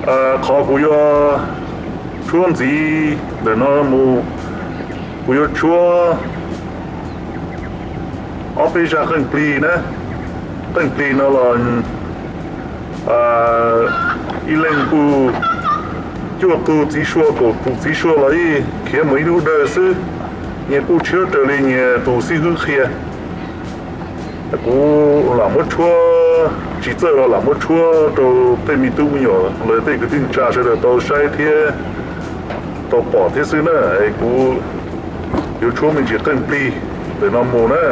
Qhov kuv yuav tshuab ntxiv ntawm no mus, kuv yuav tshuab ob peb zaj qeej plig na. Qeej plig no los ib leeg kuj cuaj tug txiv sua, kaum tug txiv sua los yeej khiav mus ib lub dawg xwb. Nyias kuj tshiab raws li nyias tus xib hwb qhia. Kuv lam muab tshuab, tsis txawj los lam muab tshuab rau tej me tub me nyuam lawv tej kwv tij neej tsa sawv daws tau saib thiab tau pom thiab xwb na. Es kuv yuav tshuab me ntsis qeej plig ntawm no mus na.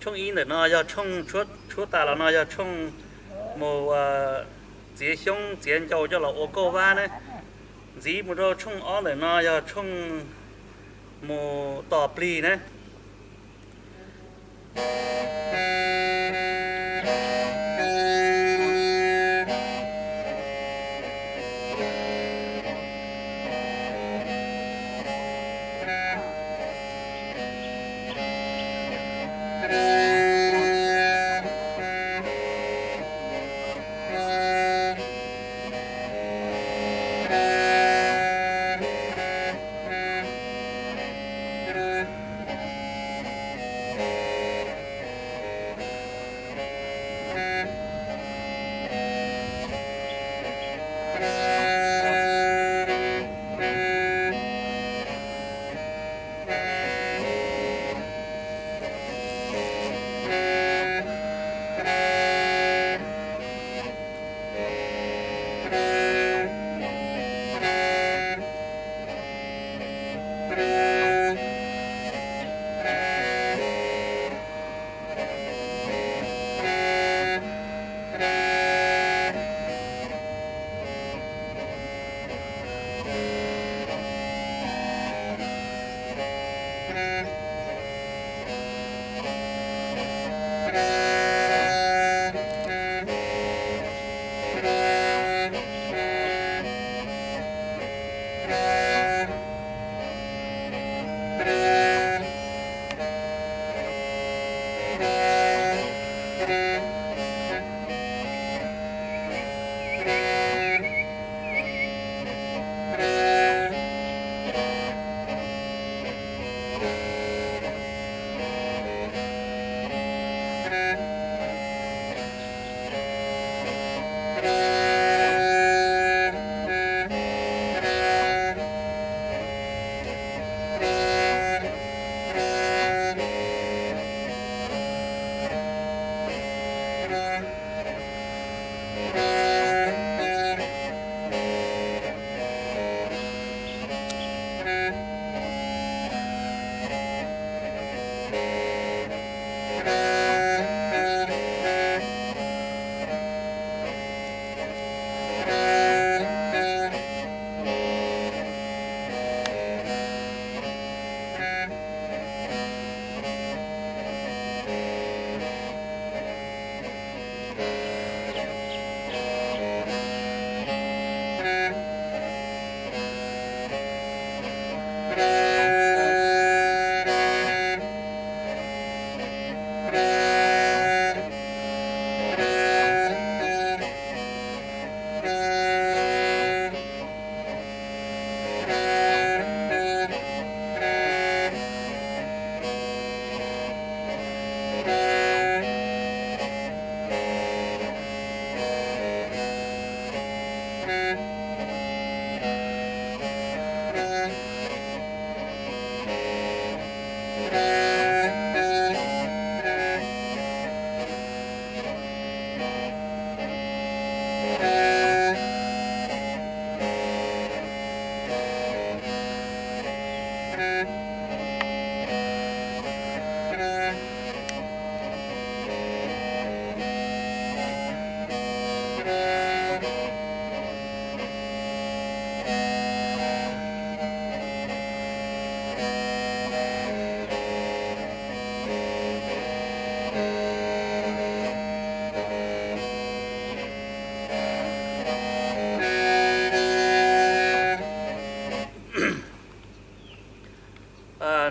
Tshooj ib ntawm no yog tshooj tshuab tas los no yog tshooj mus txiav xyoob txiav ncau coj los ua kauj vab ne. Ntxiv mus rau tshooj ob ntawm no yog tshooj mus tos plig ne.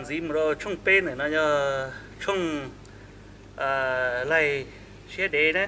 Ntxiv mus rau tshooj peb ntawm no yog tshooj laig siab dev na.